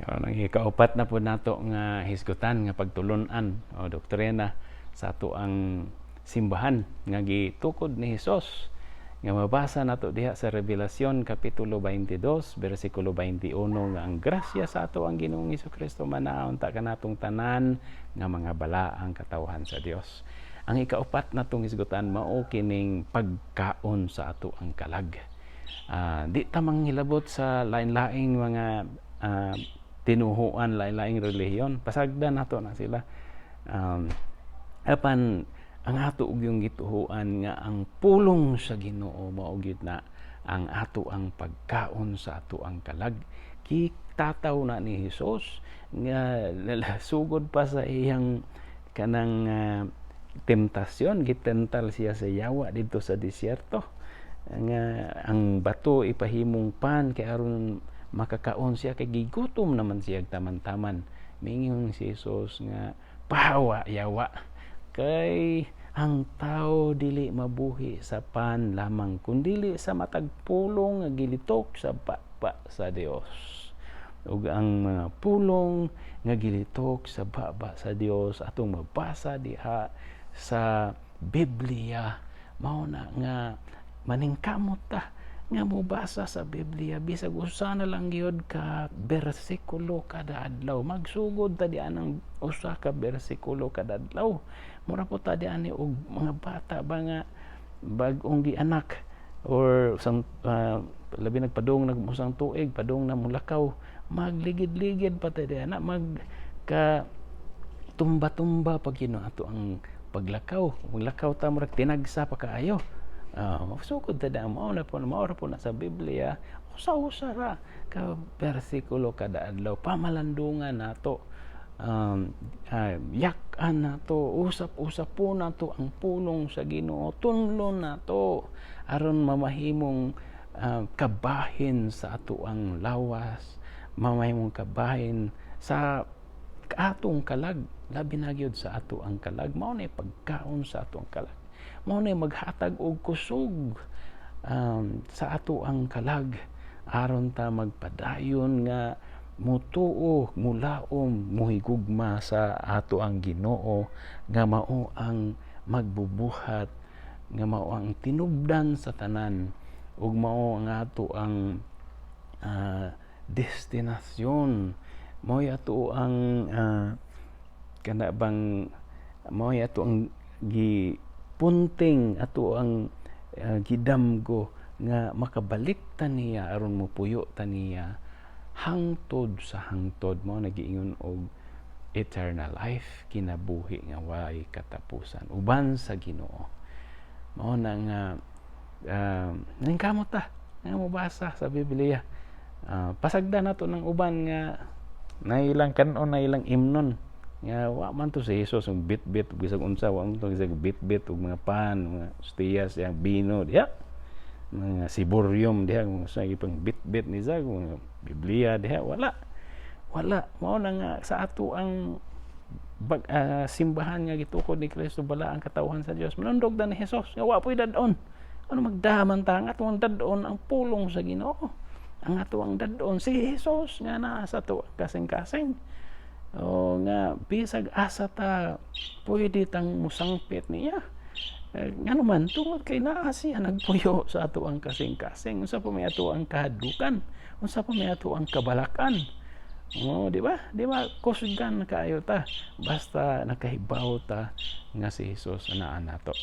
Ang ikaupat na po nato nga hisgutan nga pagtulunan o doktrina sa ato ang simbahan nga gitukod ni Hesus nga mabasa nato diha sa Revelasyon kapitulo 22 bersikulo 21 nga ang grasya sa ato ang Ginoong Kristo manaa unta kanatong tanan nga mga balaang katawhan sa Dios. Ang ikaupat natong hisgutan mao kining pagkaon sa ato ang kalag. Di ta manghilabot sa lain-laing mga tinuhuan, lain-laing relihiyon. Pasagdan nato na sila. Apan ang ato og yung gituhuan nga ang pulong sa Ginoo mao gyud na ang ato ang pagkaon sa ato ang kalag. Kitataw na ni Hesus nga sugod pa sa iyang kanang temptasyon, gitental siya sa yawa didto sa disyerto nga ang bato ipahimong pan kay aron makakaon siya kay gigutom naman siya taman-taman. Mingon si Jesus nga, "Pahawa, yawa, kay ang tao dili mabuhi sa pan lamang kundili sa matag pulong nga gilitok sa baba sa Dios." Ug ang mga pulong nga gilitok sa baba sa Dios atong mabasa diha sa Biblia. Mao na nga maningkamot ta nga mobasa sa Biblia bisag usa na lang gyud ka bersikulo kada adlaw. Magsugod ta di anang usa ka bersikulo kada adlaw. Mura po ta di ani og mga bata ba nga bag-ong gianak or sang labi nagpadung nag usang tuig, padung na mulakaw, magligid-ligid pa ta di ana, mag ka tumba-tumba pag ato ang paglakaw. Maglakaw ta murag tinagsa pa kaayo. Sugod ta da, mao na po, mao ra po na sa Biblia, usa-usa ra ka bersikulo kada adlaw. Pamalandungan nato, yak-an nato, usap-usap po nato ang pulong sa Ginoo, tunlon nato aron mamahimong kabahin sa ato ang lawas, mamahimong kabahin sa atong kalag, labi na gyud sa ato ang kalag. Mao na pagkaon sa ato ang kalag, mao na maghatag og kusog sa ato ang kalag aron ta magpadayon nga mutuo, mulaom, muhigugma sa ato ang Ginoo nga mao ang magbubuhat, nga mao ang tinubdan sa tanan ug mao ang ato ang destinasyon, mao ato ang kana bang mao ato ang gipunting, ato ang gidamgo nga makabalik ta niya aron mopuyo ta niya hangtod sa hangtod. Mao nagiingon og eternal life, kinabuhi nga way katapusan uban sa Ginoo. Mao na nga ningkamot ta nga mobasa sa Biblia. Pasagda nato ng uban nga nailang kanon, nailang imnon nga wa man to si Jesus ang bit-bit ug bisag unsa, wa man to bisag bit-bit ug mga pan, mga ostiyas, yang bino diha, mga siburyum diha, mga sa ipang bit-bit ni sa mga Biblia diha. Wala, wala. Mao na nga sa ato ang simbahan nga gitukod ni Kristo, bala ang katawhan sa Dios, manundog na ni Jesus nga wa po'y dad-on. Ano magdaman ta? Ang atong dad-on ang pulong sa Ginoo. Ang ato ang dad-on si Jesus nga naa sa ato kasing-kasing o nga bisag asa ta pwede tang musangpit niya. Ngano man? Tungod kay naa siya nagpuyo sa ato ang kasing-kasing. Unsa pa may ato ang kahadlukan? Unsa pa may ato ang kabalakan? Oh, di ba? Di ba kusgan kaayo ta basta nakahibaw ta nga si Jesus naa nato?